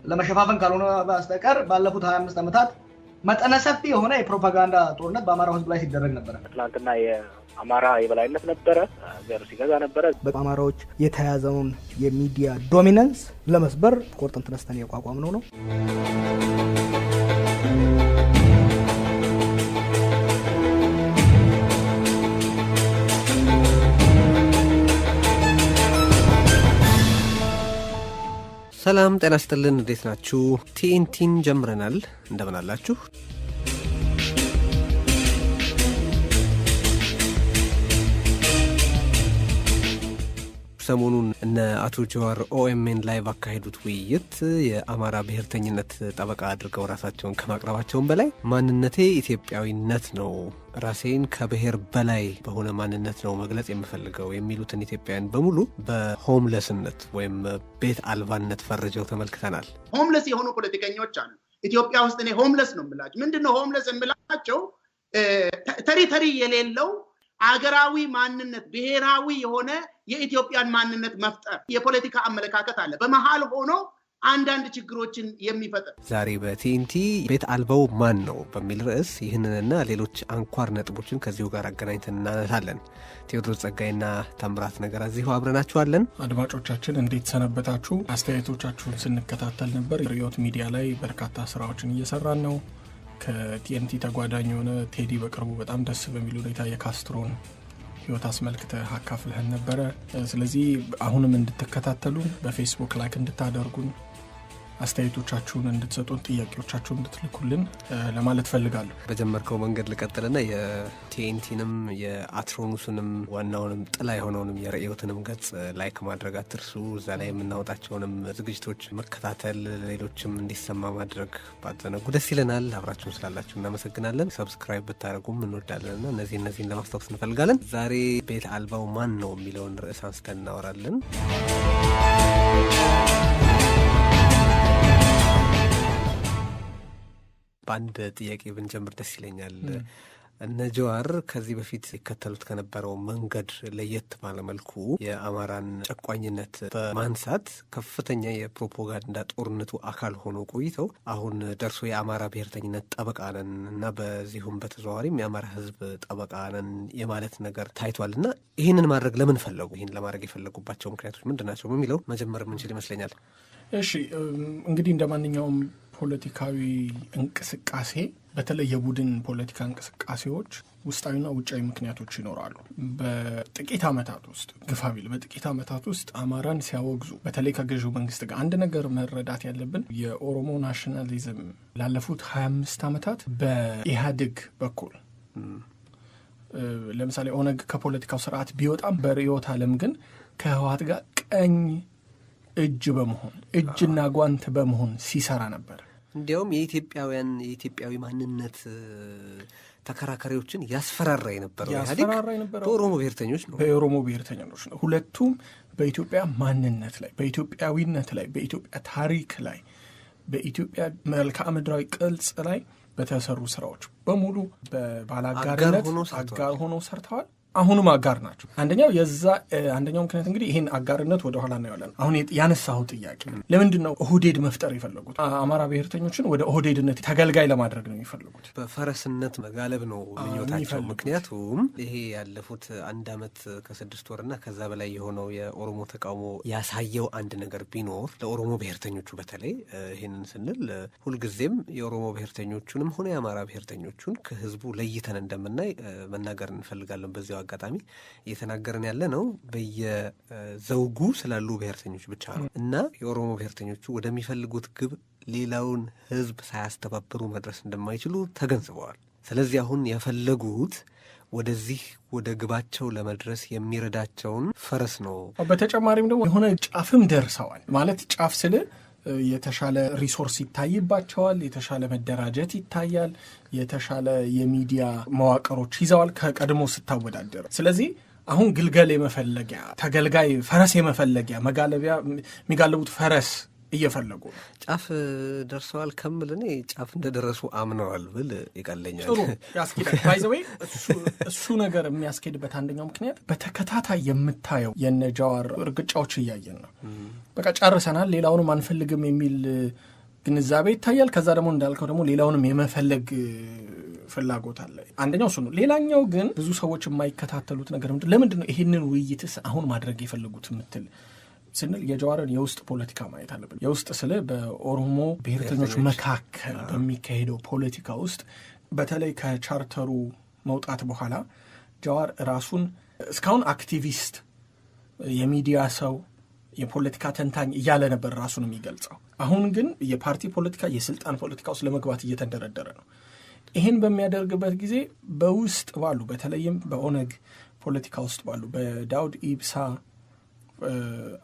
ለመሸፋፈን ካልሆነ በስተቀር ባለፉት 25 ዓመታት መጠነ ሰፊ የሆነ የፕሮፓጋንዳ ጦርነት በአማራው ሕዝብ ላይ ሲደረግ ነበር። ትናንትና የአማራ የበላይነት ነበረ፣ ሀገር ሲገዛ ነበረ። በአማራዎች የተያዘውን የሚዲያ dominance ለመስበር ቆርጠን ተነስተን ያቋቋምነው ነው። ሰላም ጤና ስጥልን። እንዴት ናችሁ? ቲኤንቲን ጀምረናል። እንደምን አላችሁ? ሰሞኑን እነ አቶ ጀዋር ኦኤምኤን ላይ ባካሄዱት ውይይት የአማራ ብሔርተኝነት ጠበቃ አድርገው ራሳቸውን ከማቅረባቸውም በላይ ማንነቴ ኢትዮጵያዊነት ነው፣ ራሴን ከብሔር በላይ በሆነ ማንነት ነው መግለጽ የምፈልገው የሚሉትን ኢትዮጵያውያን በሙሉ በ homeless ነት ወይም ቤት አልባነት ፈርጀው ተመልክተናል። Homeless የሆኑ ፖለቲከኞች አሉ ኢትዮጵያ ውስጥ። እኔ homeless ነው የምላቸው። ምንድን ነው homeless የምላቸው? Territory የሌለው አገራዊ ማንነት፣ ብሔራዊ የሆነ የኢትዮጵያን ማንነት መፍጠር የፖለቲካ አመለካከት አለ። በመሀል ሆኖ አንዳንድ ችግሮችን የሚፈጥር። ዛሬ በቲኤንቲ ቤት አልባው ማን ነው በሚል ርዕስ ይህንንና ሌሎች አንኳር ነጥቦችን ከዚሁ ጋር አገናኝተን እናነሳለን። ቴዎድሮስ ጸጋይና ታምራት ነገር እዚሁ አብረናችኋለን። አድማጮቻችን እንዴት ሰነበታችሁ? አስተያየቶቻችሁን ስንከታተል ነበር። ርዕዮት ሚዲያ ላይ በርካታ ስራዎችን እየሰራን ነው። ከቲኤንቲ ተጓዳኝ የሆነ ቴዲ በቅርቡ በጣም ደስ በሚል ሁኔታ የካስትሮን ህይወት አስመልክተህ አካፍልህን ነበረ። ስለዚህ አሁንም እንድትከታተሉን፣ በፌስቡክ like እንድታደርጉን፣ አስተያየቶቻችሁን እንድትሰጡን፣ ጥያቄዎቻችሁን እንድትልኩልን ለማለት ፈልጋለሁ። በጀመርከው መንገድ ልቀጥልና የቲኤንቲንም የአትሮኑስንም ዋናውንም ጥላ የሆነውንም የርዕዮትንም ገጽ like ማድረግ አትርሱ። እዛ ላይ የምናወጣቸውንም ዝግጅቶች መከታተል፣ ሌሎችም እንዲሰማ ማድረግ ባትዘነጉ ደስ ይለናል። አብራችሁን ስላላችሁ እናመሰግናለን። Subscribe ብታደርጉም እንወዳለንና እነዚህን ለማስታወስ እንፈልጋለን። ዛሬ ቤት አልባው ማን ነው የሚለውን ርዕስ አንስተን እናወራለን። በአንድ ጥያቄ ብንጀምር ደስ ይለኛል። እነ ጀዋር ከዚህ በፊት ይከተሉት ከነበረው መንገድ ለየት ባለ መልኩ የአማራን ጨቋኝነት በማንሳት ከፍተኛ የፕሮፓጋንዳ ጦርነቱ አካል ሆኖ ቆይተው አሁን ደርሶ የአማራ ብሔርተኝነት ጠበቃ ነን እና በዚሁም በተዘዋዋሪም የአማራ ሕዝብ ጠበቃ ነን የማለት ነገር ታይቷል። እና ይህንን ማድረግ ለምን ፈለጉ? ይህን ለማድረግ የፈለጉባቸው ምክንያቶች ምንድን ናቸው? በሚለው መጀመር የምንችል ይመስለኛል። እሺ፣ እንግዲህ እንደ ማንኛውም ፖለቲካዊ እንቅስቃሴ፣ በተለይ የቡድን ፖለቲካ እንቅስቃሴዎች ውስጣዊና ውጫዊ ምክንያቶች ይኖራሉ። በጥቂት ዓመታት ውስጥ፣ ግፋ ቢል በጥቂት ዓመታት ውስጥ አማራን ሲያወግዙ በተለይ ከገዢው መንግስት ጋር አንድ ነገር መረዳት ያለብን የኦሮሞ nationalism ላለፉት 25 ዓመታት በኢህአዴግ በኩል፣ ለምሳሌ ኦነግ ከፖለቲካው ስርዓት ቢወጣም በርዕዮተ ዓለም ግን ከህወሓት ጋር ቀኝ እጅ በመሆን፣ እጅና ጓንት በመሆን ሲሰራ ነበር። እንዲያውም የኢትዮጵያውያን የኢትዮጵያዊ ማንነት ተከራካሪዎችን ያስፈራራ የነበረው ኢህአዴግ ያስፈራራ የነበረው በኦሮሞ ብሔርተኞች ነው። በኦሮሞ ብሔርተኞች ነው። ሁለቱም በኢትዮጵያ ማንነት ላይ፣ በኢትዮጵያዊነት ላይ፣ በኢትዮጵያ ታሪክ ላይ፣ በኢትዮጵያ መልክዓ ምድራዊ ቅርጽ ላይ በተሰሩ ስራዎች በሙሉ በባላጋርነት አጋር ሆነው ሰርተዋል። አጋር ሆነው ሰርተዋል። አሁንም አጋር ናቸው። አንደኛው የዛ አንደኛው ምክንያት እንግዲህ ይህን አጋርነት ወደ ኋላ እናየዋለን። አሁን ያነሳኸው ጥያቄ ለምንድን ነው ኦህዴድ መፍጠር የፈለጉት? አማራ ብሔርተኞችን ወደ ኦህዴድነት ተገልጋይ ለማድረግ ነው የሚፈልጉት። በፈረስነት መጋለብ ነው ምኞታቸው። የሚፈልጉት። ምክንያቱም ይሄ ያለፉት አንድ ዓመት ከ6 ወርና ከዛ በላይ የሆነው የኦሮሞ ተቃውሞ ያሳየው አንድ ነገር ቢኖር ለኦሮሞ ብሔርተኞቹ በተለይ ይህንን ስንል ሁልጊዜም የኦሮሞ ብሔርተኞቹንም ሆነ የአማራ ብሔርተኞቹን ከህዝቡ ለይተን እንደምናይ መናገር እንፈልጋለን። በዚያው አጋጣሚ እየተናገርን ያለ ነው በየዘውጉ ስላሉ ብሔርተኞች ብቻ ነው እና የኦሮሞ ብሔርተኞቹ ወደሚፈልጉት ግብ ሌላውን ህዝብ ሳያስተባብሩ መድረስ እንደማይችሉ ተገንዝበዋል። ስለዚህ አሁን የፈለጉት ወደዚህ ወደ ግባቸው ለመድረስ የሚረዳቸውን ፈረስ ነው። በተጨማሪም ደግሞ የሆነ ጫፍም ደርሰዋል። ማለት ጫፍ ስል የተሻለ resource ይታይባቸዋል፣ የተሻለ መደራጀት ይታያል፣ የተሻለ የሚዲያ መዋቅሮች ይዘዋል ከቀድሞ ስታወዳደር። ስለዚህ አሁን ግልገል የመፈለጊያ፣ ተገልጋይ ፈረስ የመፈለጊያ፣ መጋለቢያ፣ የሚጋለቡት ፈረስ እየፈለጉ ነው። ጫፍ ደርሰዋል ከምል እኔ ጫፍ እንደደረሱ አምነዋል ብል ይቀለኛል። ጥሩ ያስኬዳል። By the way እሱ ነገር የሚያስኬድበት አንደኛው ምክንያት በተከታታይ የምታየው የነ ጃዋር እርግጫዎች እያየን ነው። በቃ ጨርሰናል፣ ሌላውንም አንፈልግም የሚል ግንዛቤ ይታያል። ከዛ ደግሞ እንዳልከው ደግሞ ሌላውንም የመፈለግ ፍላጎት አለ። አንደኛው እሱ ነው። ሌላኛው ግን ብዙ ሰዎች የማይከታተሉት ነገር ምንድን ለምንድን ነው ይህንን ውይይትስ አሁን ማድረግ የፈለጉት የምትል ስንል የጀዋርን የውስጥ ፖለቲካ ማየት አለብን። የውስጥ ስለ በኦሮሞ ብሔርተኞች መካከል በሚካሄደው ፖለቲካ ውስጥ በተለይ ከቻርተሩ መውጣት በኋላ ጀዋር ራሱን እስካሁን አክቲቪስት፣ የሚዲያ ሰው፣ የፖለቲካ ተንታኝ እያለ ነበር ራሱን የሚገልጸው። አሁን ግን የፓርቲ ፖለቲካ፣ የስልጣን ፖለቲካ ውስጥ ለመግባት እየተንደረደረ ነው። ይህን በሚያደርግበት ጊዜ በውስጥ ባሉ በተለይም በኦነግ ፖለቲካ ውስጥ ባሉ በዳውድ ኢብሳ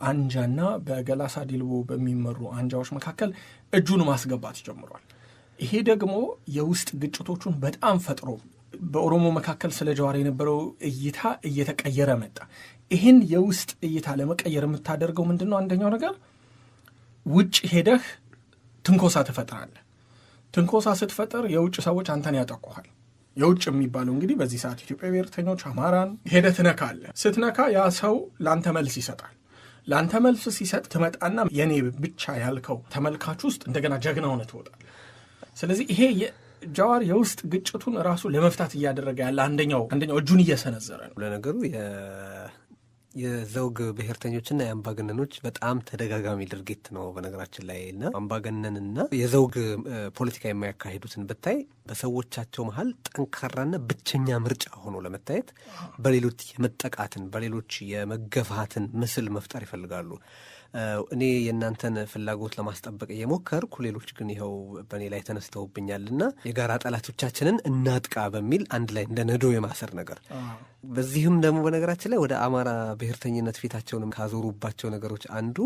አንጃና በገላሳ ዲልቦ በሚመሩ አንጃዎች መካከል እጁን ማስገባት ጀምሯል። ይሄ ደግሞ የውስጥ ግጭቶቹን በጣም ፈጥሮ በኦሮሞ መካከል ስለ ጀዋር የነበረው እይታ እየተቀየረ መጣ። ይህን የውስጥ እይታ ለመቀየር የምታደርገው ምንድን ነው? አንደኛው ነገር ውጭ ሄደህ ትንኮሳ ትፈጥራለህ። ትንኮሳ ስትፈጥር የውጭ ሰዎች አንተን ያጠቁሃል። የውጭ የሚባለው እንግዲህ በዚህ ሰዓት ኢትዮጵያ ብሔርተኞች፣ አማራን ሄደህ ትነካለህ። ስትነካ ያ ሰው ለአንተ መልስ ይሰጣል። ለአንተ መልስ ሲሰጥ ትመጣና የኔ ብቻ ያልከው ተመልካች ውስጥ እንደገና ጀግና ሆነህ ትወጣለህ። ስለዚህ ይሄ ጀዋር የውስጥ ግጭቱን ራሱ ለመፍታት እያደረገ ያለ አንደኛው እጁን እየሰነዘረ ነው። ለነገሩ የዘውግ ብሔርተኞችና የአምባገነኖች በጣም ተደጋጋሚ ድርጊት ነው በነገራችን ላይ እና አምባገነንና የዘውግ ፖለቲካ የሚያካሂዱትን ብታይ በሰዎቻቸው መሀል ጠንካራና ብቸኛ ምርጫ ሆኖ ለመታየት በሌሎች የመጠቃትን በሌሎች የመገፋትን ምስል መፍጠር ይፈልጋሉ። እኔ የእናንተን ፍላጎት ለማስጠበቅ እየሞከርኩ ሌሎች ግን ይኸው በእኔ ላይ ተነስተውብኛልና የጋራ ጠላቶቻችንን እናጥቃ በሚል አንድ ላይ እንደ ነዶ የማሰር ነገር። በዚህም ደግሞ በነገራችን ላይ ወደ አማራ ብሔርተኝነት ፊታቸውንም ካዞሩባቸው ነገሮች አንዱ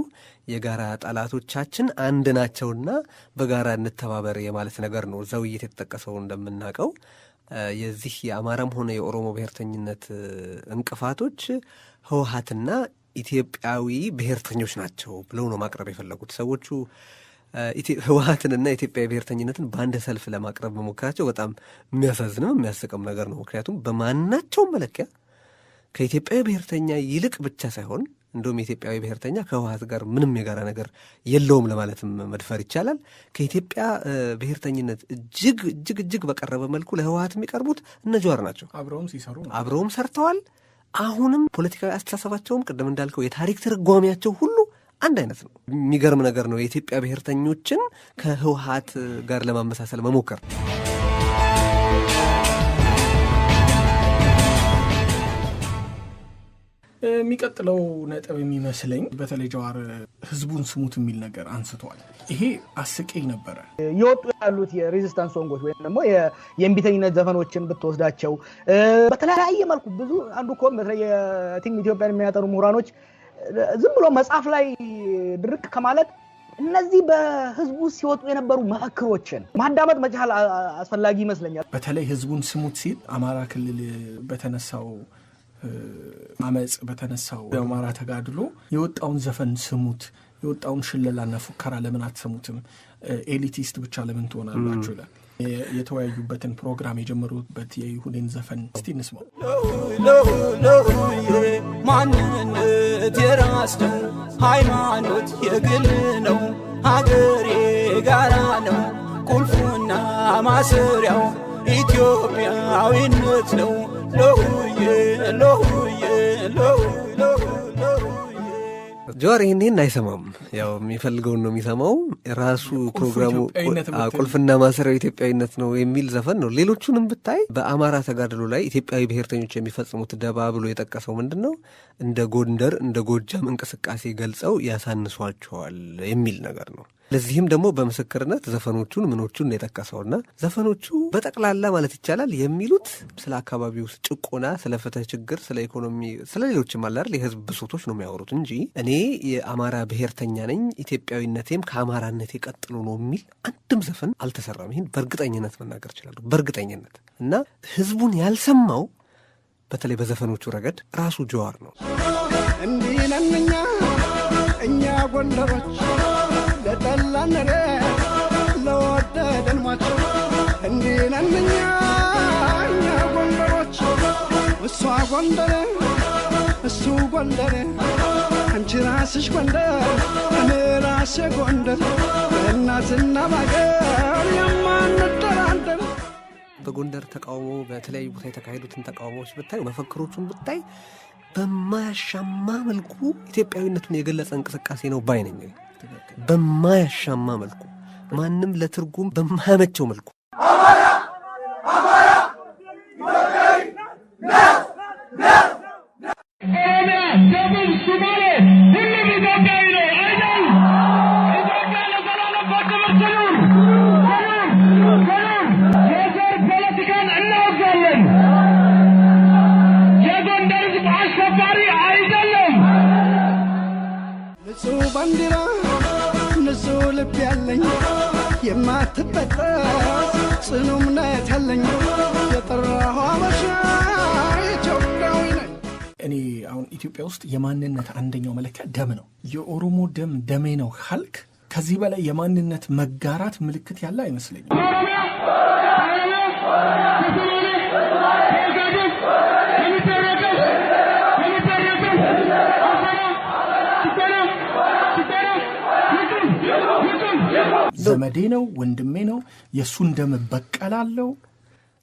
የጋራ ጠላቶቻችን አንድ ናቸውና በጋራ እንተባበር የማለት ነገር ነው። እዛ ውይይት የተጠቀሰው እንደምናውቀው የዚህ የአማራም ሆነ የኦሮሞ ብሔርተኝነት እንቅፋቶች ህወሓትና ኢትዮጵያዊ ብሔርተኞች ናቸው ብለው ነው ማቅረብ የፈለጉት ሰዎቹ። ህወሓትንና ኢትዮጵያዊ ብሔርተኝነትን በአንድ ሰልፍ ለማቅረብ መሞከራቸው በጣም የሚያሳዝንም የሚያስቅም ነገር ነው። ምክንያቱም በማናቸውም መለኪያ ከኢትዮጵያዊ ብሔርተኛ ይልቅ ብቻ ሳይሆን እንደውም የኢትዮጵያዊ ብሔርተኛ ከህወሓት ጋር ምንም የጋራ ነገር የለውም ለማለትም መድፈር ይቻላል። ከኢትዮጵያ ብሔርተኝነት እጅግ እጅግ እጅግ በቀረበ መልኩ ለህወሓት የሚቀርቡት እነ ጀዋር ናቸው። አብረውም ሲሰሩ አብረውም ሰርተዋል። አሁንም ፖለቲካዊ አስተሳሰባቸውም ቅድም እንዳልከው የታሪክ ትርጓሜያቸው ሁሉ አንድ አይነት ነው። የሚገርም ነገር ነው የኢትዮጵያ ብሔርተኞችን ከህወሓት ጋር ለማመሳሰል መሞከር። የሚቀጥለው ነጥብ የሚመስለኝ በተለይ ጀዋር ህዝቡን ስሙት የሚል ነገር አንስተዋል። ይሄ አስቂኝ ነበረ። እየወጡ ያሉት የ resistance song ኦች ወይም ደግሞ የእምቢተኝነት ዘፈኖችን ብትወስዳቸው በተለያየ መልኩ ብዙ አንዱ እኮ በተለይ think ኢትዮጵያን የሚያጠኑ ምሁራኖች ዝም ብሎ መጽሐፍ ላይ ድርቅ ከማለት እነዚህ በህዝቡ ሲወጡ የነበሩ መፈክሮችን ማዳመጥ መቻል አስፈላጊ ይመስለኛል። በተለይ ህዝቡን ስሙት ሲል አማራ ክልል በተነሳው አመፅ፣ በተነሳው የአማራ ተጋድሎ የወጣውን ዘፈን ስሙት፣ የወጣውን ሽለላና ፉከራ ለምን አትሰሙትም? Elitist ብቻ ለምን ትሆናላችሁ? ይላል። የተወያዩበትን ፕሮግራም የጀመሩበት የይሁኔን ዘፈን እስቲ እንስማው። ማንነት የራስ ነው፣ ሃይማኖት የግል ነው፣ ሀገር የጋራ ነው፣ ቁልፉና ማሰሪያው ኢትዮጵያዊነት ነው። ለሁዬ ለሁዬ ጀዋር ይህን አይሰማም። ያው የሚፈልገውን ነው የሚሰማው። ራሱ ፕሮግራሙ ቁልፍና ማሰሪያው ኢትዮጵያዊነት ነው የሚል ዘፈን ነው። ሌሎቹንም ብታይ በአማራ ተጋድሎ ላይ ኢትዮጵያዊ ብሔርተኞች የሚፈጽሙት ደባ ብሎ የጠቀሰው ምንድን ነው? እንደ ጎንደር እንደ ጎጃም እንቅስቃሴ ገልጸው ያሳንሷቸዋል የሚል ነገር ነው። ለዚህም ደግሞ በምስክርነት ዘፈኖቹን ምኖቹን የጠቀሰውና ዘፈኖቹ በጠቅላላ ማለት ይቻላል የሚሉት ስለ አካባቢው ጭቆና፣ ስለ ፍትህ ችግር፣ ስለ ኢኮኖሚ፣ ስለ ሌሎችም አለ አይደል የህዝብ ብሶቶች ነው የሚያወሩት እንጂ እኔ የአማራ ብሔርተኛ ነኝ ኢትዮጵያዊነቴም ከአማራነቴ ቀጥሎ ነው የሚል አንድም ዘፈን አልተሰራም። ይህን በእርግጠኝነት መናገር እችላለሁ፣ በእርግጠኝነት። እና ህዝቡን ያልሰማው በተለይ በዘፈኖቹ ረገድ ራሱ ጀዋር ነው። እንዲህ ነን እኛ ጎንደሮች ለጠላን ለወደደን ሟች እንዲህ ነን እኛ ጎንደሮች። እሷ ጎንደሬ እሱ ጎንደሬ አንቺ ራስሽ ጎንደር እኔ ራሴ ጎንደር። በእናትና በአገር የማንደራደር። በጎንደር ተቃውሞ፣ በተለያዩ ቦታ የተካሄዱትን ተቃውሞዎች ብታይ፣ መፈክሮቹን ብታይ በማያሻማ መልኩ ኢትዮጵያዊነቱን የገለጸ እንቅስቃሴ ነው ባይ ነኝ። በማያሻማ መልኩ፣ ማንም ለትርጉም በማያመቸው መልኩ። ኦሮሚያ፣ ደቡብ፣ ሶማሌ ሁሉም ኢትዮጵያዊ ነው አይደል? ኢትዮጵያ ለዘላለም በክብር ትኑር! ትኑር! ትኑር! የዘር ፖለቲካን እናወግዛለን። የጎንደር ሕዝብ አሸባሪ አይደለም። ንጹህ ባንዲራ፣ ንጹህ ልብ ያለኝ፣ የማትበጠስ ጽኑ እምነት ያለኝ፣ የጠራሁ አበሻ ኢትዮጵያዊ ነኝ። እኔ አሁን ኢትዮጵያ ውስጥ የማንነት አንደኛው መለኪያ ደም ነው። የኦሮሞ ደም ደሜ ነው ካልክ ከዚህ በላይ የማንነት መጋራት ምልክት ያለ አይመስለኝም። ከኦሮሚያ፣ ከኦሮሞ፣ ከሶማሌ፣ ከኦጋዴን የሚደረገው አፈና፣ ጭቆና፣ ጭቆና ይቁም! ይቁም! ዘመዴ ነው፣ ወንድሜ ነው፣ የእሱን ደም እበቀላለሁ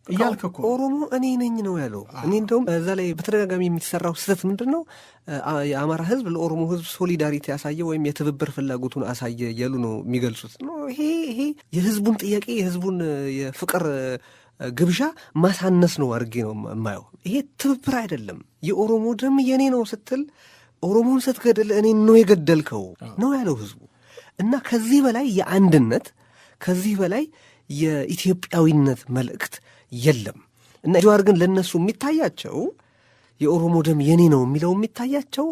እያልክ እኮ ነው። ኦሮሞ እኔ ነኝ ነው ያለው። እኔ እንደውም እዛ ላይ በተደጋጋሚ የሚሰራው ስህተት ምንድን ነው? የአማራ ሕዝብ ለኦሮሞ ሕዝብ solidarity ያሳየ ወይም የትብብር ፍላጎቱን አሳየ እያሉ ነው የሚገልጹት። No፣ ይሄ የሕዝቡን ጥያቄ፣ የሕዝቡን የፍቅር ግብዣ ማሳነስ ነው አድርጌ ነው የማየው። ይሄ ትብብር አይደለም። የኦሮሞ ደም የኔ ነው ስትል ኦሮሞን ስትገድል እኔን ነው የገደልከው ነው ያለው ሕዝቡ። እና ከዚህ በላይ የአንድነት፣ ከዚህ በላይ የኢትዮጵያዊነት መልእክት የለም። እና ጀዋር ግን ለእነሱ የሚታያቸው የኦሮሞ ደም የኔ ነው የሚለው የሚታያቸው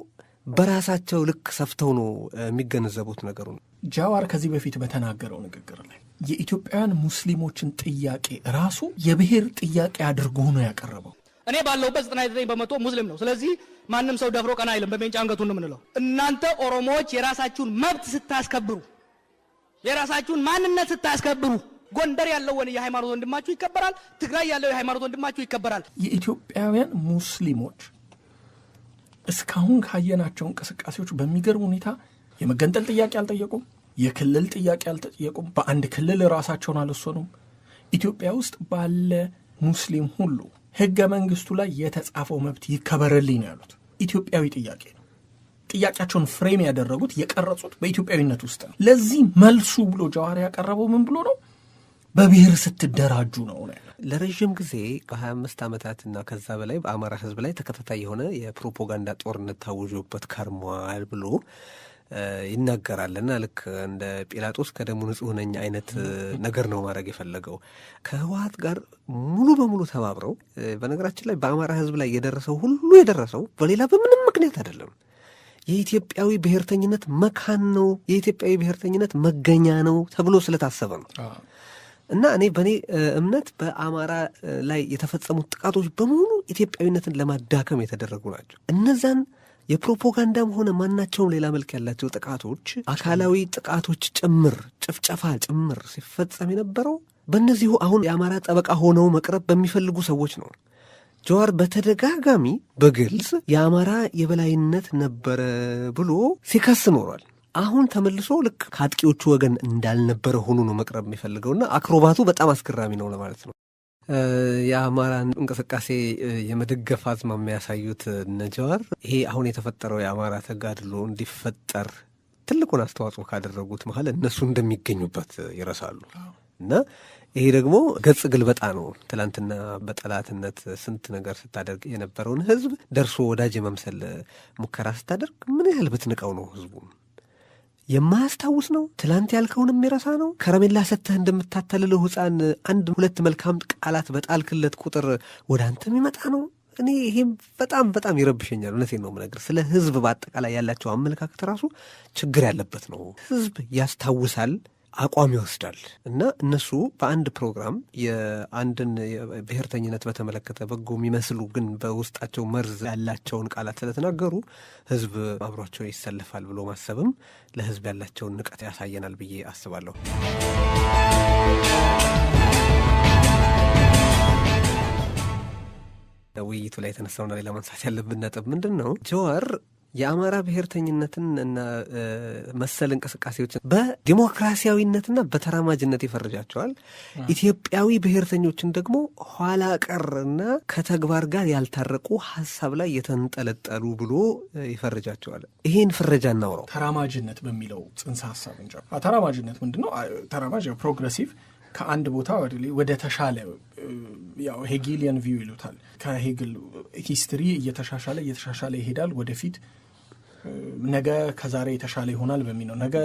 በራሳቸው ልክ ሰፍተው ነው የሚገነዘቡት ነገሩን። ጃዋር ከዚህ በፊት በተናገረው ንግግር ላይ የኢትዮጵያውያን ሙስሊሞችን ጥያቄ ራሱ የብሔር ጥያቄ አድርጎ ነው ያቀረበው። እኔ ባለሁበት 99% ሙስሊም ነው። ስለዚህ ማንም ሰው ደፍሮ ቀና አይልም። በሜንጫ አንገቱን ነው የምንለው። እናንተ ኦሮሞዎች የራሳችሁን መብት ስታስከብሩ፣ የራሳችሁን ማንነት ስታስከብሩ ጎንደር ያለው የሃይማኖት ወንድማችሁ ይከበራል። ትግራይ ያለው የሃይማኖት ወንድማችሁ ይከበራል። የኢትዮጵያውያን ሙስሊሞች እስካሁን ካየናቸው እንቅስቃሴዎች በሚገርም ሁኔታ የመገንጠል ጥያቄ አልጠየቁም። የክልል ጥያቄ አልጠየቁም። በአንድ ክልል ራሳቸውን አልወሰኑም። ኢትዮጵያ ውስጥ ባለ ሙስሊም ሁሉ ህገ መንግስቱ ላይ የተጻፈው መብት ይከበርልኝ ነው ያሉት። ኢትዮጵያዊ ጥያቄ ነው። ጥያቄያቸውን frame ያደረጉት፣ የቀረጹት በኢትዮጵያዊነት ውስጥ ነው። ለዚህ መልሱ ብሎ ጀዋር ያቀረበው ምን ብሎ ነው? በብሔር ስትደራጁ ነው ነው ያለው። ለረዥም ጊዜ ከ25 ዓመታትና ከዛ በላይ በአማራ ህዝብ ላይ ተከታታይ የሆነ የፕሮፓጋንዳ ጦርነት ታውጆበት ከርሟል ብሎ ይናገራል። እና ልክ እንደ ጲላጦስ ከደሙ ንጹሕ ነኝ አይነት ነገር ነው ማድረግ የፈለገው። ከህወሀት ጋር ሙሉ በሙሉ ተባብረው፣ በነገራችን ላይ በአማራ ህዝብ ላይ የደረሰው ሁሉ የደረሰው በሌላ በምንም ምክንያት አይደለም። የኢትዮጵያዊ ብሔርተኝነት መካን ነው፣ የኢትዮጵያዊ ብሔርተኝነት መገኛ ነው ተብሎ ስለታሰበ ነው። እና እኔ በእኔ እምነት በአማራ ላይ የተፈጸሙት ጥቃቶች በሙሉ ኢትዮጵያዊነትን ለማዳከም የተደረጉ ናቸው። እነዛን የፕሮፓጋንዳም ሆነ ማናቸውም ሌላ መልክ ያላቸው ጥቃቶች፣ አካላዊ ጥቃቶች ጭምር፣ ጭፍጨፋ ጭምር ሲፈጸም የነበረው በእነዚሁ አሁን የአማራ ጠበቃ ሆነው መቅረብ በሚፈልጉ ሰዎች ነው። ጀዋር በተደጋጋሚ በግልጽ የአማራ የበላይነት ነበረ ብሎ ሲከስ ኖሯል። አሁን ተመልሶ ልክ ከአጥቂዎቹ ወገን እንዳልነበረ ሆኖ ነው መቅረብ የሚፈልገውና አክሮባቱ በጣም አስገራሚ ነው ለማለት ነው። የአማራን እንቅስቃሴ የመደገፍ አዝማሚያ ያሳዩት እነ ጀዋር ይሄ አሁን የተፈጠረው የአማራ ተጋድሎ እንዲፈጠር ትልቁን አስተዋጽኦ ካደረጉት መሀል እነሱ እንደሚገኙበት ይረሳሉ። እና ይሄ ደግሞ ገጽ ግልበጣ ነው። ትላንትና በጠላትነት ስንት ነገር ስታደርግ የነበረውን ህዝብ ደርሶ ወዳጅ የመምሰል ሙከራ ስታደርግ ምን ያህል ብትንቀው ነው? ህዝቡን የማያስታውስ ነው። ትላንት ያልከውን የሚረሳ ነው። ከረሜላ ሰጥተህ እንደምታታልለው ሕፃን አንድ ሁለት መልካም ቃላት በጣልክለት ቁጥር ወደ አንተ የሚመጣ ነው። እኔ ይሄም በጣም በጣም ይረብሸኛል። እውነቴን ነው የምነግርህ። ስለ ህዝብ በአጠቃላይ ያላቸው አመለካከት ራሱ ችግር ያለበት ነው። ህዝብ ያስታውሳል፣ አቋም ይወስዳል። እና እነሱ በአንድ ፕሮግራም የአንድን ብሔርተኝነት በተመለከተ በጎ የሚመስሉ ግን በውስጣቸው መርዝ ያላቸውን ቃላት ስለተናገሩ ህዝብ አብሯቸው ይሰለፋል ብሎ ማሰብም ለህዝብ ያላቸውን ንቀት ያሳየናል ብዬ አስባለሁ። ውይይቱ ላይ የተነሳውና ሌላ ማንሳት ያለብን ነጥብ ምንድን ነው? ጀዋር የአማራ ብሔርተኝነትን እና መሰል እንቅስቃሴዎችን በዲሞክራሲያዊነትና በተራማጅነት ይፈርጃቸዋል። ኢትዮጵያዊ ብሔርተኞችን ደግሞ ኋላ ቀርና ከተግባር ጋር ያልታረቁ ሀሳብ ላይ የተንጠለጠሉ ብሎ ይፈርጃቸዋል። ይሄን ፍረጃ እናውራው። ተራማጅነት በሚለው ጽንሰ ሀሳብ እንጃ። ተራማጅነት ምንድን ነው? ተራማጅ progressive፣ ከአንድ ቦታ ወደ ተሻለ፣ ያው Hegelian view ይሉታል። ከሄግል history እየተሻሻለ እየተሻሻለ ይሄዳል፣ ወደፊት ነገ ከዛሬ የተሻለ ይሆናል በሚል ነው። ነገ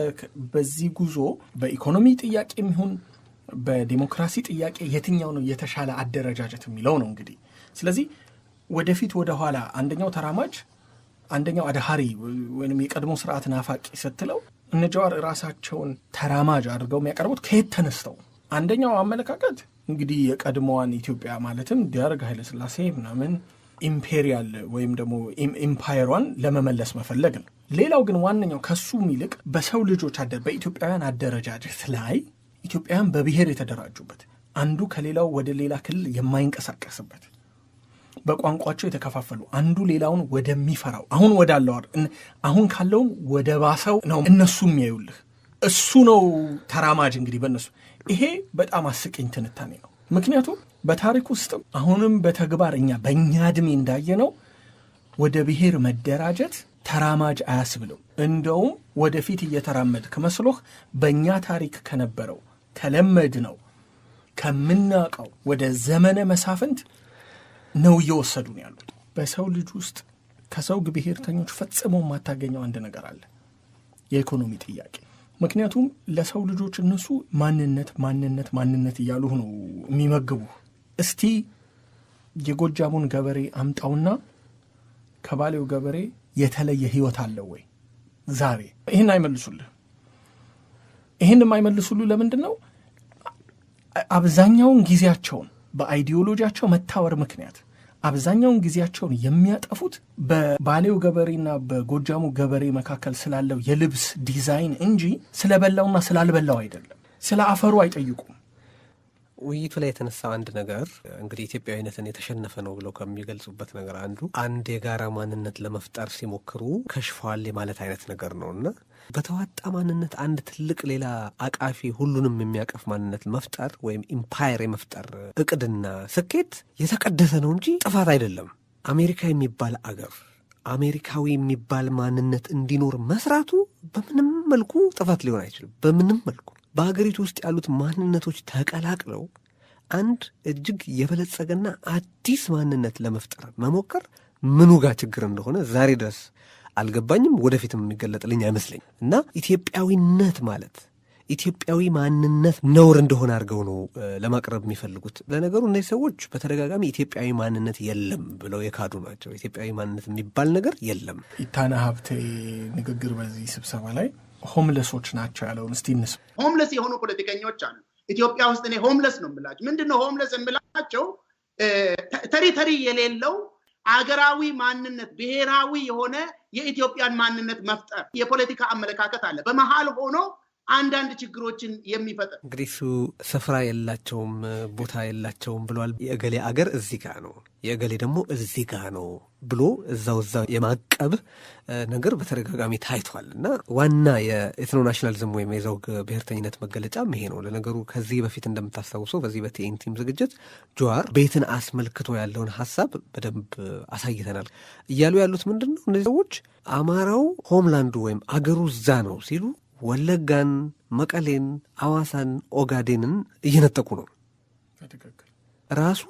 በዚህ ጉዞ በኢኮኖሚ ጥያቄ የሚሆን በዴሞክራሲ ጥያቄ የትኛው ነው የተሻለ አደረጃጀት የሚለው ነው እንግዲህ። ስለዚህ ወደፊት ወደኋላ አንደኛው ተራማጅ አንደኛው አድሃሪ ወይም የቀድሞ ስርዓት ናፋቂ ስትለው እነ ጀዋር ራሳቸውን ተራማጅ አድርገው የሚያቀርቡት ከየት ተነስተው? አንደኛው አመለካከት እንግዲህ የቀድሞዋን ኢትዮጵያ ማለትም ደርግ፣ ኃይለሥላሴ ምናምን imperial ወይም ደግሞ empire ሯን ለመመለስ መፈለግ ነው። ሌላው ግን ዋነኛው ከሱም ይልቅ በሰው ልጆች በኢትዮጵያውያን አደረጃጀት ላይ፣ ኢትዮጵያውያን በብሔር የተደራጁበት፣ አንዱ ከሌላው ወደ ሌላ ክልል የማይንቀሳቀስበት፣ በቋንቋቸው የተከፋፈሉ፣ አንዱ ሌላውን ወደሚፈራው አሁን ወዳለው አሁን ካለውም ወደ ባሰው ነው እነሱ የሚያዩልህ። እሱ ነው ተራማጅ እንግዲህ በእነሱ። ይሄ በጣም አስቂኝ ትንታኔ ነው። ምክንያቱም በታሪክ ውስጥም አሁንም በተግባር እኛ በእኛ እድሜ እንዳየነው ወደ ብሔር መደራጀት ተራማጅ አያስብልም። እንደውም ወደፊት እየተራመድክ መስሎህ በእኛ ታሪክ ከነበረው ከለመድነው ከምናውቀው ወደ ዘመነ መሳፍንት ነው እየወሰዱን ያሉት። በሰው ልጅ ውስጥ ከሰው ብሔርተኞች ፈጽሞ የማታገኘው አንድ ነገር አለ፣ የኢኮኖሚ ጥያቄ። ምክንያቱም ለሰው ልጆች እነሱ ማንነት ማንነት ማንነት እያሉ ነው የሚመግቡ። እስቲ የጎጃሙን ገበሬ አምጣውና ከባሌው ገበሬ የተለየ ህይወት አለው ወይ ዛሬ? ይህን አይመልሱልህ። ይህን የማይመልሱልህ ለምንድን ነው? አብዛኛውን ጊዜያቸውን በ ideology ያቸው መታወር ምክንያት አብዛኛውን ጊዜያቸውን የሚያጠፉት በባሌው ገበሬና በጎጃሙ ገበሬ መካከል ስላለው የልብስ ዲዛይን እንጂ ስለበላውና ስላልበላው አይደለም። ስለ አፈሩ አይጠይቁም። ውይይቱ ላይ የተነሳው አንድ ነገር እንግዲህ ኢትዮጵያዊነትን የተሸነፈ ነው ብለው ከሚገልጹበት ነገር አንዱ አንድ የጋራ ማንነት ለመፍጠር ሲሞክሩ ከሽፈዋል የማለት አይነት ነገር ነው እና በተዋጣ ማንነት አንድ ትልቅ ሌላ አቃፊ ሁሉንም የሚያቀፍ ማንነት መፍጠር ወይም empire የመፍጠር እቅድና ስኬት የተቀደሰ ነው እንጂ ጥፋት አይደለም። አሜሪካ የሚባል አገር፣ አሜሪካዊ የሚባል ማንነት እንዲኖር መስራቱ በምንም መልኩ ጥፋት ሊሆን አይችልም። በምንም መልኩ በሀገሪቱ ውስጥ ያሉት ማንነቶች ተቀላቅለው አንድ እጅግ የበለጸገና አዲስ ማንነት ለመፍጠር መሞከር ምኑ ጋር ችግር እንደሆነ ዛሬ ድረስ አልገባኝም። ወደፊትም የሚገለጥልኝ አይመስለኝም። እና ኢትዮጵያዊነት ማለት ኢትዮጵያዊ ማንነት ነውር እንደሆነ አድርገው ነው ለማቅረብ የሚፈልጉት። ለነገሩ እነዚህ ሰዎች በተደጋጋሚ ኢትዮጵያዊ ማንነት የለም ብለው የካዱ ናቸው። ኢትዮጵያዊ ማንነት የሚባል ነገር የለም። ኢታና ሀብቴ ንግግር በዚህ ስብሰባ ላይ homeless ኦች ናቸው ያለውን እስቲ እንስማ። Homeless የሆኑ ፖለቲከኞች አሉ ኢትዮጵያ ውስጥ። እኔ homeless ነው የምላቸው። ምንድን ነው homeless የምላቸው? Territory የሌለው አገራዊ ማንነት፣ ብሔራዊ የሆነ የኢትዮጵያን ማንነት መፍጠር የፖለቲካ አመለካከት አለ። በመሀል ሆኖ አንዳንድ ችግሮችን የሚፈጥር። እንግዲህ እሱ ስፍራ የላቸውም፣ ቦታ የላቸውም ብለዋል። የእገሌ አገር እዚህ ጋ ነው፣ የእገሌ ደግሞ እዚህ ጋ ነው ብሎ እዛው እዛው የማቀብ ነገር በተደጋጋሚ ታይቷል። እና ዋና የ ethno nationalism ወይም የዘውግ ብሔርተኝነት መገለጫም ይሄ ነው። ለነገሩ ከዚህ በፊት እንደምታስታውሰው በዚህ በቲኤንቲም ዝግጅት ጀዋር ቤትን አስመልክቶ ያለውን ሀሳብ በደንብ አሳይተናል። እያሉ ያሉት ምንድን ነው? እነዚህ ሰዎች አማራው homeland ኡ ወይም አገሩ እዛ ነው ሲሉ ወለጋን፣ መቀሌን፣ አዋሳን፣ ኦጋዴንን እየነጠቁ ነው። ራሱ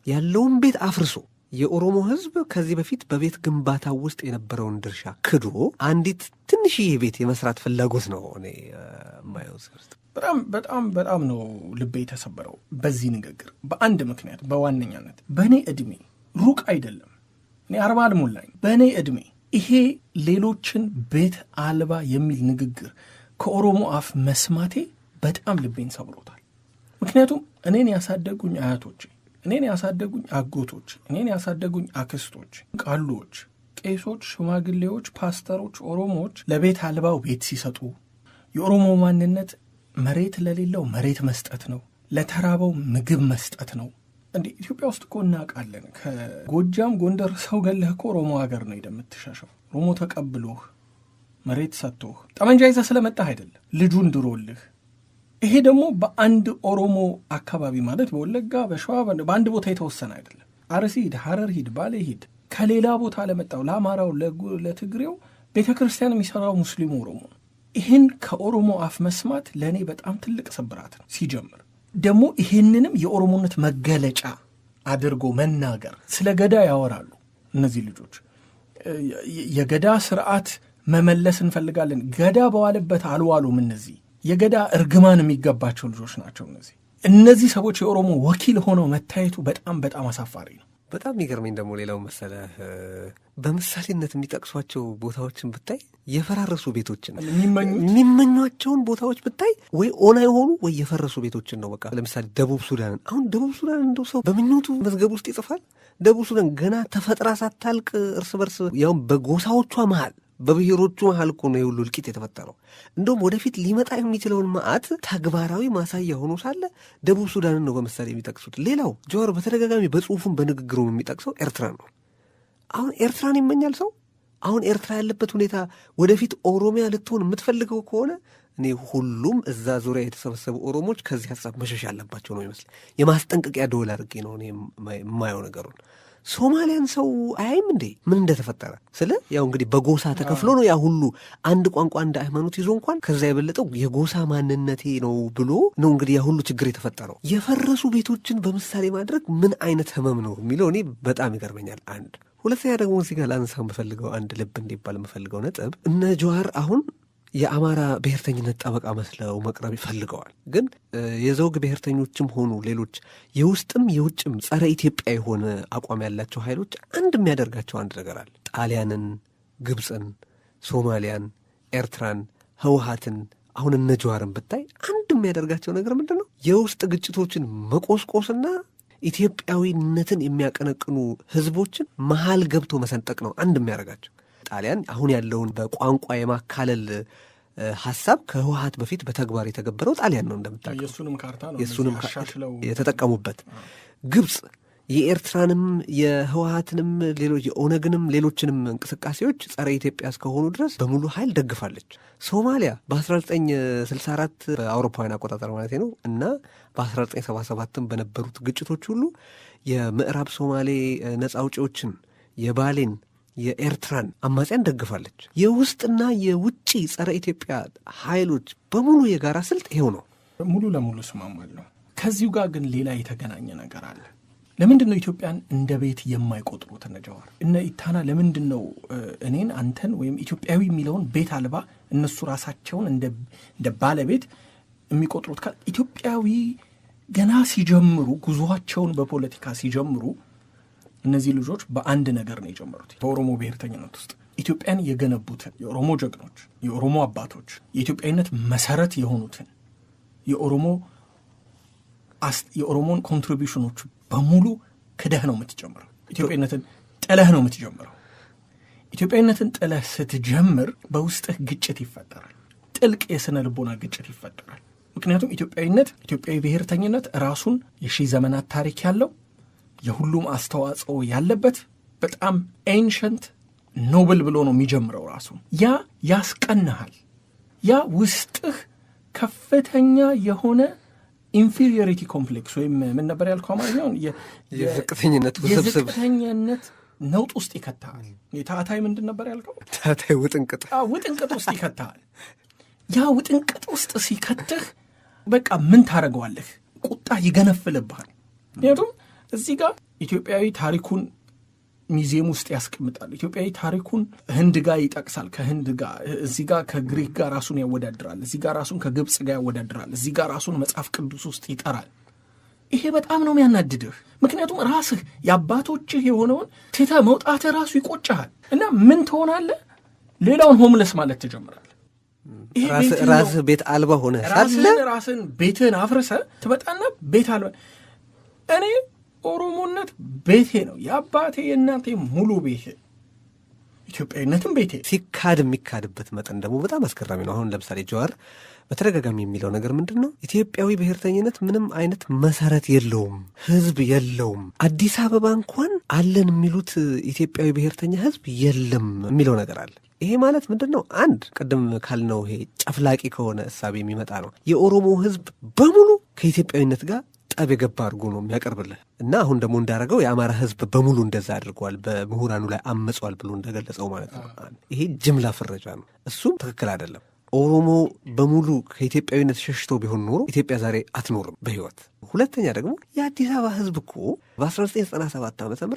ያለውን ቤት አፍርሶ የኦሮሞ ሕዝብ ከዚህ በፊት በቤት ግንባታ ውስጥ የነበረውን ድርሻ ክዶ አንዲት ትንሽዬ ቤት የመስራት ፍላጎት ነው እኔ የማየው ውስጥ። በጣም በጣም በጣም ነው ልቤ የተሰበረው በዚህ ንግግር በአንድ ምክንያት፣ በዋነኛነት በእኔ ዕድሜ፣ ሩቅ አይደለም፣ እኔ 40 አልሞላኝ፣ በእኔ ዕድሜ ይሄ ሌሎችን ቤት አልባ የሚል ንግግር ከኦሮሞ አፍ መስማቴ በጣም ልቤን ሰብሮታል። ምክንያቱም እኔን ያሳደጉኝ አያቶች፣ እኔን ያሳደጉኝ አጎቶች፣ እኔን ያሳደጉኝ አክስቶች፣ ቃሎች፣ ቄሶች፣ ሽማግሌዎች፣ ፓስተሮች፣ ኦሮሞዎች ለቤት አልባው ቤት ሲሰጡ የኦሮሞ ማንነት መሬት ለሌለው መሬት መስጠት ነው፣ ለተራበው ምግብ መስጠት ነው። እንዴ ኢትዮጵያ ውስጥ እኮ እናውቃለን። ከጎጃም ጎንደር ሰው ገለህ እኮ ኦሮሞ ሀገር ነው ሄደህ የምትሸሸው። ኦሮሞ ተቀብሎህ መሬት ሰጥቶህ ጠመንጃ ይዘህ ስለመጣህ አይደለም፣ ልጁን ድሮልህ። ይሄ ደግሞ በአንድ ኦሮሞ አካባቢ ማለት በወለጋ በሸዋ በአንድ ቦታ የተወሰነ አይደለም። አርሲ ሂድ፣ ሐረር ሂድ፣ ባሌ ሂድ፣ ከሌላ ቦታ ለመጣው ለአማራው፣ ለትግሬው ቤተ ክርስቲያን የሚሰራው ሙስሊሙ ኦሮሞ ነው። ይህን ከኦሮሞ አፍ መስማት ለእኔ በጣም ትልቅ ስብራት ነው። ሲጀምር ደግሞ ይህንንም የኦሮሞነት መገለጫ አድርጎ መናገር። ስለ ገዳ ያወራሉ እነዚህ ልጆች። የገዳ ስርዓት መመለስ እንፈልጋለን። ገዳ በዋለበት አልዋሉም። እነዚህ የገዳ እርግማን የሚገባቸው ልጆች ናቸው። እነዚህ ሰዎች የኦሮሞ ወኪል ሆነው መታየቱ በጣም በጣም አሳፋሪ ነው። በጣም የሚገርመኝ ደግሞ ሌላው መሰለህ በምሳሌነት የሚጠቅሷቸው ቦታዎችን ብታይ የፈራረሱ ቤቶችን የሚመኟቸውን ቦታዎች ብታይ ወይ ኦና የሆኑ ወይ የፈረሱ ቤቶችን ነው። በቃ ለምሳሌ ደቡብ ሱዳንን፣ አሁን ደቡብ ሱዳን እንደው ሰው በምኞቱ መዝገብ ውስጥ ይጽፋል። ደቡብ ሱዳን ገና ተፈጥራ ሳታልቅ እርስ በርስ ያውም በጎሳዎቿ መሃል በብሔሮቹ መሃል እኮ ነው የሁሉ እልቂት የተፈጠረው። እንደውም ወደፊት ሊመጣ የሚችለውን መዓት ተግባራዊ ማሳያ ሆኖ ሳለ ደቡብ ሱዳንን ነው በምሳሌ የሚጠቅሱት። ሌላው ጀዋር በተደጋጋሚ በጽሁፉም በንግግሩም የሚጠቅሰው ኤርትራን ነው። አሁን ኤርትራን ይመኛል ሰው። አሁን ኤርትራ ያለበት ሁኔታ ወደፊት ኦሮሚያ ልትሆን የምትፈልገው ከሆነ እኔ ሁሉም እዛ ዙሪያ የተሰበሰቡ ኦሮሞች ከዚህ ሀሳብ መሸሽ ያለባቸው ነው ይመስል የማስጠንቀቂያ ደወል አድርጌ ነው እኔ የማየው ነገሩን። ሶማሊያን ሰው አያይም እንዴ ምን እንደተፈጠረ? ስለ ያው እንግዲህ በጎሳ ተከፍሎ ነው ያ ሁሉ አንድ ቋንቋ አንድ ሃይማኖት ይዞ እንኳን ከዛ የበለጠው የጎሳ ማንነቴ ነው ብሎ ነው እንግዲህ ያ ሁሉ ችግር የተፈጠረው። የፈረሱ ቤቶችን በምሳሌ ማድረግ ምን አይነት ህመም ነው የሚለው እኔ በጣም ይገርመኛል። አንድ ሁለተኛ ደግሞ እዚህ ጋር ላነሳ የምፈልገው አንድ ልብ እንዲባል የምፈልገው ነጥብ እነ ጀዋር አሁን የአማራ ብሔርተኝነት ጠበቃ መስለው መቅረብ ይፈልገዋል። ግን የዘውግ ብሔርተኞችም ሆኑ ሌሎች የውስጥም የውጭም ጸረ ኢትዮጵያ የሆነ አቋም ያላቸው ኃይሎች አንድ የሚያደርጋቸው አንድ ነገር አለ። ጣሊያንን፣ ግብፅን፣ ሶማሊያን፣ ኤርትራን፣ ህወሀትን አሁን እነ ጀዋርን ብታይ አንድ የሚያደርጋቸው ነገር ምንድን ነው? የውስጥ ግጭቶችን መቆስቆስና ኢትዮጵያዊነትን የሚያቀነቅኑ ህዝቦችን መሀል ገብቶ መሰንጠቅ ነው አንድ የሚያደርጋቸው። ጣሊያን አሁን ያለውን በቋንቋ የማካለል ሀሳብ ከህወሀት በፊት በተግባር የተገበረው ጣሊያን ነው እንደምታውቀው፣ የእሱንም ካርታ ነው የእሱንም የተጠቀሙበት። ግብፅ የኤርትራንም የህወሀትንም ሌሎች የኦነግንም ሌሎችንም እንቅስቃሴዎች ጸረ ኢትዮጵያ እስከሆኑ ድረስ በሙሉ ኃይል ደግፋለች። ሶማሊያ በ1964 በአውሮፓውያን አቆጣጠር ማለት ነው እና በ1977 በነበሩት ግጭቶች ሁሉ የምዕራብ ሶማሌ ነጻ አውጪዎችን የባሌን የኤርትራን አማጽያን ደግፋለች። የውስጥና የውጭ ጸረ ኢትዮጵያ ኃይሎች በሙሉ የጋራ ስልት ይሄው ነው። ሙሉ ለሙሉ እስማማለሁ። ከዚሁ ጋር ግን ሌላ የተገናኘ ነገር አለ። ለምንድን ነው ኢትዮጵያን እንደ ቤት የማይቆጥሩት እነ ጀዋር እነ ኢታና? ለምንድን ነው እኔን አንተን ወይም ኢትዮጵያዊ የሚለውን ቤት አልባ እነሱ ራሳቸውን እንደ ባለቤት የሚቆጥሩት? ኢትዮጵያዊ ገና ሲጀምሩ ጉዞአቸውን በፖለቲካ ሲጀምሩ እነዚህ ልጆች በአንድ ነገር ነው የጀመሩት። በኦሮሞ ብሔርተኝነት ውስጥ ኢትዮጵያን የገነቡትን የኦሮሞ ጀግኖች፣ የኦሮሞ አባቶች፣ የኢትዮጵያዊነት መሰረት የሆኑትን የኦሮሞን contribution ኦች በሙሉ ክደህ ነው የምትጀምረው። ኢትዮጵያዊነትን ጥለህ ነው የምትጀምረው። ኢትዮጵያዊነትን ጥለህ ስትጀምር በውስጥህ ግጭት ይፈጠራል። ጥልቅ የስነ ልቦና ግጭት ይፈጠራል። ምክንያቱም ኢትዮጵያዊነት፣ ኢትዮጵያዊ ብሔርተኝነት ራሱን የሺህ ዘመናት ታሪክ ያለው የሁሉም አስተዋጽኦ ያለበት በጣም ancient noble ብሎ ነው የሚጀምረው ራሱ። ያ ያስቀናሃል። ያ ውስጥህ ከፍተኛ የሆነ inferiority complex ወይም ምን ነበር ያልከው አማርኛውን? የዝቅተኝነት ውስብስብ የዝቅተኝነት ነውጥ ውስጥ ይከታሃል። የታህታይ ምንድን ነበር ያልከው? ታህታይ ውጥንቅጥ ውጥንቅጥ ውስጥ ይከታሃል። ያ ውጥንቅጥ ውስጥ ሲከትህ በቃ ምን ታደርገዋለህ? ቁጣ ይገነፍልብሃል። ምክንያቱም እዚህ ጋር ኢትዮጵያዊ ታሪኩን ሚዚየም ውስጥ ያስቀምጣል። ኢትዮጵያዊ ታሪኩን ህንድ ጋር ይጠቅሳል። ከህንድ ጋር እዚህ ጋር ከግሪክ ጋር ራሱን ያወዳድራል። እዚህ ጋር ራሱን ከግብፅ ጋር ያወዳድራል። እዚህ ጋር ራሱን መጽሐፍ ቅዱስ ውስጥ ይጠራል። ይሄ በጣም ነው የሚያናድድህ። ምክንያቱም ራስህ የአባቶችህ የሆነውን ትተህ መውጣትህ ራሱ ይቆጭሃል እና ምን ትሆናለህ? ሌላውን homeless ማለት ትጀምራለህ። ራስህ ቤት አልባ ሆነ ሳለ ራስህን ቤትህን አፍርሰህ ትመጣና ቤት አልባ እኔ ኦሮሞነት ቤቴ ነው፣ የአባቴ የእናቴ ሙሉ ቤቴ፣ ኢትዮጵያዊነትም ቤቴ። ሲካድ የሚካድበት መጠን ደግሞ በጣም አስገራሚ ነው። አሁን ለምሳሌ ጀዋር በተደጋጋሚ የሚለው ነገር ምንድን ነው? ኢትዮጵያዊ ብሔርተኝነት ምንም አይነት መሰረት የለውም፣ ህዝብ የለውም። አዲስ አበባ እንኳን አለን የሚሉት ኢትዮጵያዊ ብሔርተኛ ህዝብ የለም የሚለው ነገር አለ። ይሄ ማለት ምንድን ነው? አንድ ቅድም ካልነው ይሄ ጨፍላቂ ከሆነ እሳቤ የሚመጣ ነው። የኦሮሞ ህዝብ በሙሉ ከኢትዮጵያዊነት ጋር ጠብ የገባ አድርጎ ነው የሚያቀርብልህ እና አሁን ደግሞ እንዳደረገው የአማራ ህዝብ በሙሉ እንደዛ አድርገዋል፣ በምሁራኑ ላይ አመጿል ብሎ እንደገለጸው ማለት ነው። ይሄ ጅምላ ፍረጃ ነው። እሱም ትክክል አይደለም። ኦሮሞ በሙሉ ከኢትዮጵያዊነት ሸሽቶ ቢሆን ኖሮ ኢትዮጵያ ዛሬ አትኖርም በህይወት። ሁለተኛ ደግሞ የአዲስ አበባ ህዝብ እኮ በ1997 ዓ ም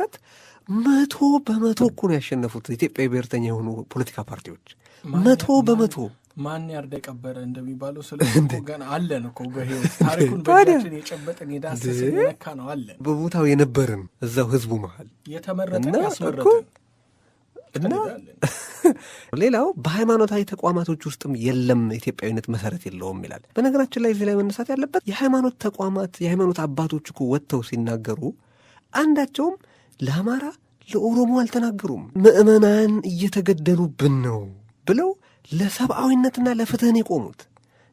100% እኮ ነው ያሸነፉት ኢትዮጵያዊ ብሔርተኛ የሆኑ ፖለቲካ ፓርቲዎች 100%። ማን ያርዳ የቀበረ እንደሚባለው ስለ ገና አለን እኮ በህይወት ታሪኩን በእጃችን የጨበጥን የዳሰስን የነካ ነው አለን። በቦታው የነበርን እዛው ህዝቡ መሀል የተመረጠን ያስመረጠን እና ሌላው በሃይማኖታዊ ተቋማቶች ውስጥም የለም ኢትዮጵያዊነት መሰረት የለውም ይላል። በነገራችን ላይ እዚህ ላይ መነሳት ያለበት የሃይማኖት ተቋማት የሃይማኖት አባቶች እኮ ወጥተው ሲናገሩ አንዳቸውም ለአማራ ለኦሮሞ አልተናገሩም። ምዕመናን እየተገደሉብን ነው ብለው ለሰብአዊነትና ለፍትህ ነው የቆሙት።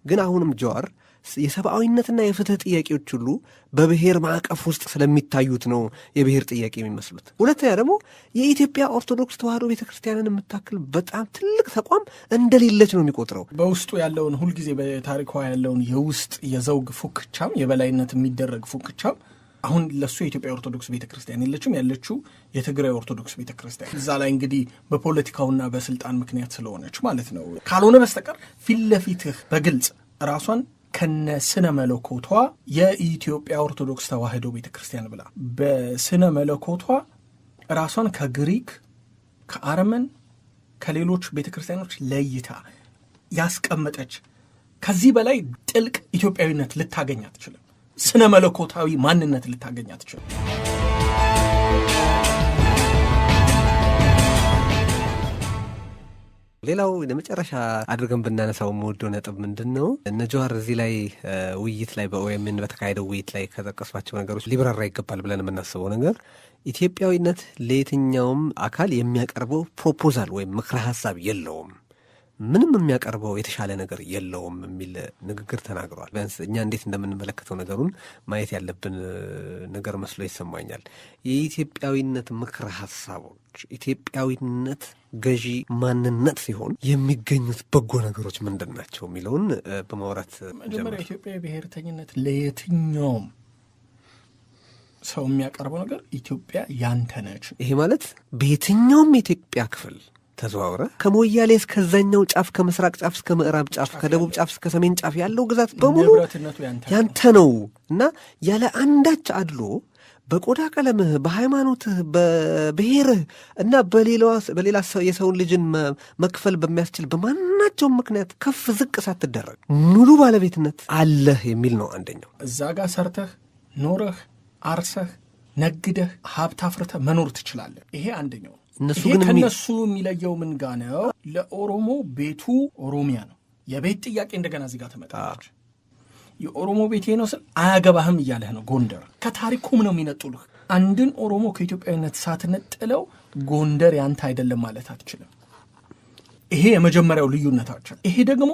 ግን አሁንም ጀዋር የሰብአዊነትና የፍትህ ጥያቄዎች ሁሉ በብሔር ማዕቀፍ ውስጥ ስለሚታዩት ነው የብሔር ጥያቄ የሚመስሉት። ሁለተኛ ደግሞ የኢትዮጵያ ኦርቶዶክስ ተዋሕዶ ቤተ ክርስቲያንን የምታክል በጣም ትልቅ ተቋም እንደሌለች ነው የሚቆጥረው። በውስጡ ያለውን ሁልጊዜ በታሪኳ ያለውን የውስጥ የዘውግ ፉክቻም የበላይነት የሚደረግ ፉክቻም አሁን ለሱ የኢትዮጵያ ኦርቶዶክስ ቤተ ክርስቲያን የለችም፣ ያለችው የትግራይ ኦርቶዶክስ ቤተ ክርስቲያን እዛ ላይ እንግዲህ በፖለቲካውና በስልጣን ምክንያት ስለሆነች ማለት ነው። ካልሆነ በስተቀር ፊት ለፊትህ በግልጽ ራሷን ከነ ስነ መለኮቷ የኢትዮጵያ ኦርቶዶክስ ተዋሕዶ ቤተ ክርስቲያን ብላ በስነ መለኮቷ ራሷን ከግሪክ ከአርመን ከሌሎች ቤተ ክርስቲያኖች ለይታ ያስቀመጠች ከዚህ በላይ ጥልቅ ኢትዮጵያዊነት ልታገኝ አትችልም። ስነ መለኮታዊ ማንነት ልታገኝ አትችልም። ሌላው ለመጨረሻ አድርገን ብናነሳው የምወደው ነጥብ ምንድን ነው? እነ ጀዋር እዚህ ላይ ውይይት ላይ በኦኤምኤን በተካሄደው ውይይት ላይ ከጠቀሷቸው ነገሮች ሊብራራ ይገባል ብለን የምናስበው ነገር ኢትዮጵያዊነት ለየትኛውም አካል የሚያቀርበው proposal ወይም ምክረ ሀሳብ የለውም፣ ምንም የሚያቀርበው የተሻለ ነገር የለውም የሚል ንግግር ተናግረዋል። ቢያንስ እኛ እንዴት እንደምንመለከተው ነገሩን ማየት ያለብን ነገር መስሎ ይሰማኛል። የኢትዮጵያዊነት ምክረ ሀሳቦች ኢትዮጵያዊነት ገዢ ማንነት ሲሆን የሚገኙት በጎ ነገሮች ምንድን ናቸው የሚለውን በማውራት መጀመሪያ ኢትዮጵያዊ ብሔርተኝነት ለየትኛውም ሰው የሚያቀርበው ነገር ኢትዮጵያ ያንተ ነች። ይሄ ማለት በየትኛውም የኢትዮጵያ ክፍል ተዘዋውረ ከሞያሌ እስከዛኛው ጫፍ ከምስራቅ ጫፍ እስከ ምዕራብ ጫፍ ከደቡብ ጫፍ እስከ ሰሜን ጫፍ ያለው ግዛት በሙሉ ያንተ ነው እና ያለ አንዳች አድሎ በቆዳ ቀለምህ፣ በሃይማኖትህ፣ በብሔርህ እና በሌላ የሰውን ልጅን መክፈል በሚያስችል በማናቸውም ምክንያት ከፍ ዝቅ ሳትደረግ ሙሉ ባለቤትነት አለህ የሚል ነው አንደኛው። እዛ ጋር ሰርተህ ኖረህ አርሰህ ነግደህ ሀብት አፍርተህ መኖር ትችላለህ። ይሄ አንደኛው። እነሱ ይሄ ግን ከነሱ የሚለየው ምን ጋ ነው? ለኦሮሞ ቤቱ ኦሮሚያ ነው። የቤት ጥያቄ እንደገና እዚህ ጋር ትመጣለች። የኦሮሞ ቤቴ ነው ስል አያገባህም እያለህ ነው። ጎንደር ከታሪኩም ነው የሚነጥሉህ። አንድን ኦሮሞ ከኢትዮጵያዊነት ሳትነጥለው ጎንደር ያንተ አይደለም ማለት አትችልም። ይሄ የመጀመሪያው ልዩነታችን። ይሄ ደግሞ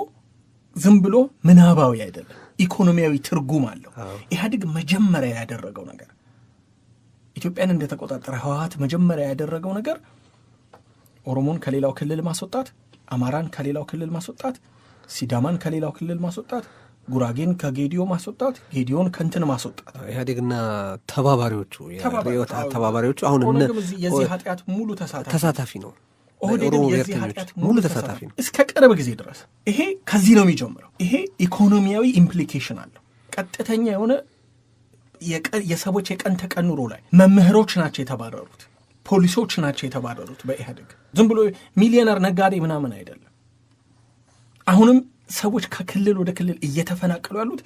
ዝም ብሎ ምናባዊ አይደለም፣ ኢኮኖሚያዊ ትርጉም አለው። ኢህአዴግ መጀመሪያ ያደረገው ነገር ኢትዮጵያን እንደተቆጣጠረ ህወሀት መጀመሪያ ያደረገው ነገር ኦሮሞን ከሌላው ክልል ማስወጣት፣ አማራን ከሌላው ክልል ማስወጣት፣ ሲዳማን ከሌላው ክልል ማስወጣት፣ ጉራጌን ከጌዲዮ ማስወጣት፣ ጌዲዮን ከእንትን ማስወጣት። ኢህአዴግና ተባባሪዎቹ የርዕዮተ ተባባሪዎቹ አሁን እነ ኦነግም የዚህ ኃጢአት ሙሉ ተሳታፊ ተሳታፊ ነው። ኦህዴድም የኦሮሞ የዚህ ብሔርተኞች ኃጢአት ሙሉ ተሳታፊ ነው። እስከ ቅርብ ጊዜ ድረስ ይሄ ከዚህ ነው የሚጀምረው። ይሄ ኢኮኖሚያዊ implication አለው። ቀጥተኛ የሆነ የሰዎች የቀን ተቀን ኑሮ ላይ መምህሮች ናቸው የተባረሩት፣ ፖሊሶች ናቸው የተባረሩት በኢህአዴግ። ዝም ብሎ ሚሊዮነር ነጋዴ ምናምን አይደለም። አሁንም ሰዎች ከክልል ወደ ክልል እየተፈናቀሉ ያሉት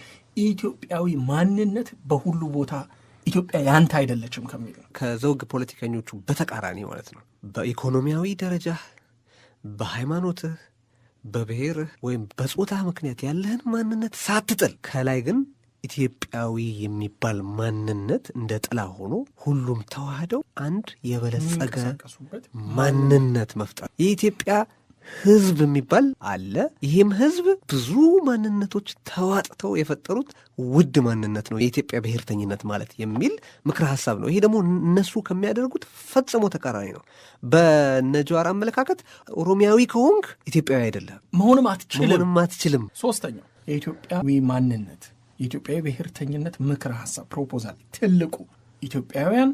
ኢትዮጵያዊ ማንነት በሁሉ ቦታ ኢትዮጵያ ያንተ አይደለችም ከሚል ነው። ከዘውግ ፖለቲከኞቹ በተቃራኒ ማለት ነው። በኢኮኖሚያዊ ደረጃ፣ በሃይማኖትህ፣ በብሔርህ ወይም በጾታ ምክንያት ያለህን ማንነት ሳትጥል ከላይ ግን ኢትዮጵያዊ የሚባል ማንነት እንደ ጥላ ሆኖ ሁሉም ተዋህደው አንድ የበለጸገ የሚንቀሳቀሱበት ማንነት መፍጠር የኢትዮጵያ ህዝብ የሚባል አለ። ይህም ህዝብ ብዙ ማንነቶች ተዋጥተው የፈጠሩት ውድ ማንነት ነው የኢትዮጵያ ብሔርተኝነት ማለት የሚል ምክረ ሀሳብ ነው። ይሄ ደግሞ እነሱ ከሚያደርጉት ፈጽሞ ተቃራኒ ነው። በነጀዋር አመለካከት ኦሮሚያዊ ከሆንክ ኢትዮጵያዊ አይደለም፣ መሆንም አትችልም፣ መሆንም አትችልም። ሶስተኛው የኢትዮጵያዊ ማንነት የኢትዮጵያዊ ብሔርተኝነት ምክረ ሀሳብ proposal ትልቁ ኢትዮጵያውያን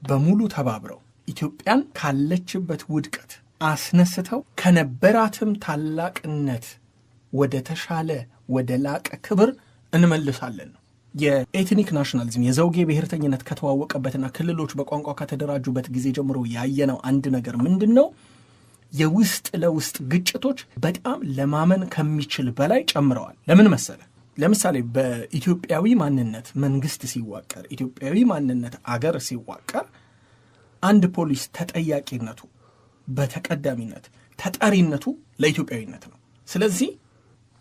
በሙሉ ተባብረው ኢትዮጵያን ካለችበት ውድቀት አስነስተው ከነበራትም ታላቅነት ወደ ተሻለ ወደ ላቀ ክብር እንመልሳለን ነው። የ ethnic nationalism የዘውጌ ብሔርተኝነት ከተዋወቀበትና ክልሎች በቋንቋ ከተደራጁበት ጊዜ ጀምሮ ያየነው አንድ ነገር ምንድን ነው? የውስጥ ለውስጥ ግጭቶች በጣም ለማመን ከሚችል በላይ ጨምረዋል። ለምን መሰለ? ለምሳሌ በኢትዮጵያዊ ማንነት መንግስት ሲዋቀር፣ ኢትዮጵያዊ ማንነት አገር ሲዋቀር አንድ ፖሊስ ተጠያቂነቱ በተቀዳሚነት ተጠሪነቱ ለኢትዮጵያዊነት ነው። ስለዚህ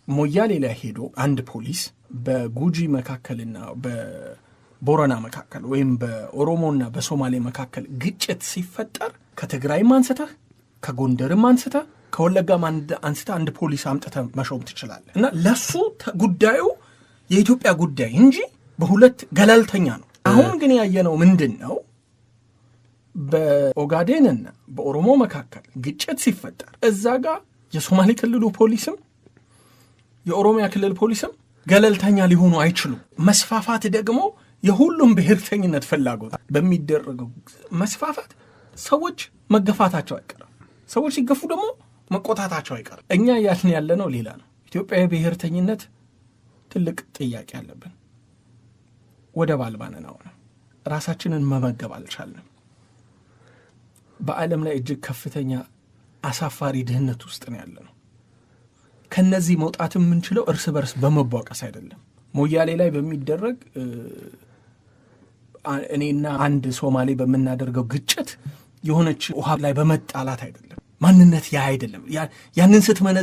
ሞያሌ ላይ ሄዶ አንድ ፖሊስ በጉጂ መካከልና በቦረና መካከል ወይም በኦሮሞና በሶማሌ መካከል ግጭት ሲፈጠር ከትግራይም አንስተህ ከጎንደርም አንስተህ ከወለጋም አንስተህ አንድ ፖሊስ አምጥተህ መሾም ትችላለህ። እና ለሱ ጉዳዩ የኢትዮጵያ ጉዳይ እንጂ በሁለት ገለልተኛ ነው። አሁን ግን ያየነው ምንድን ነው? በኦጋዴንና በኦሮሞ መካከል ግጭት ሲፈጠር እዛ ጋር የሶማሌ ክልሉ ፖሊስም የኦሮሚያ ክልል ፖሊስም ገለልተኛ ሊሆኑ አይችሉም። መስፋፋት ደግሞ የሁሉም ብሔርተኝነት ፍላጎት በሚደረገው መስፋፋት ሰዎች መገፋታቸው አይቀርም። ሰዎች ሲገፉ ደግሞ መቆጣታቸው አይቀርም። እኛ እያልን ያለነው ሌላ ነው። ኢትዮጵያዊ ብሔርተኝነት ትልቅ ጥያቄ አለብን። ወደብ አልባ ነን። አሁን ራሳችንን መመገብ አልቻልንም። በዓለም ላይ እጅግ ከፍተኛ አሳፋሪ ድህነት ውስጥ ነው ያለነው። ከነዚህ መውጣት የምንችለው እርስ በርስ በመቧቀስ አይደለም። ሞያሌ ላይ በሚደረግ እኔና አንድ ሶማሌ በምናደርገው ግጭት የሆነች ውሃ ላይ በመጣላት አይደለም። ማንነት ያ አይደለም። ያንን ስትመነ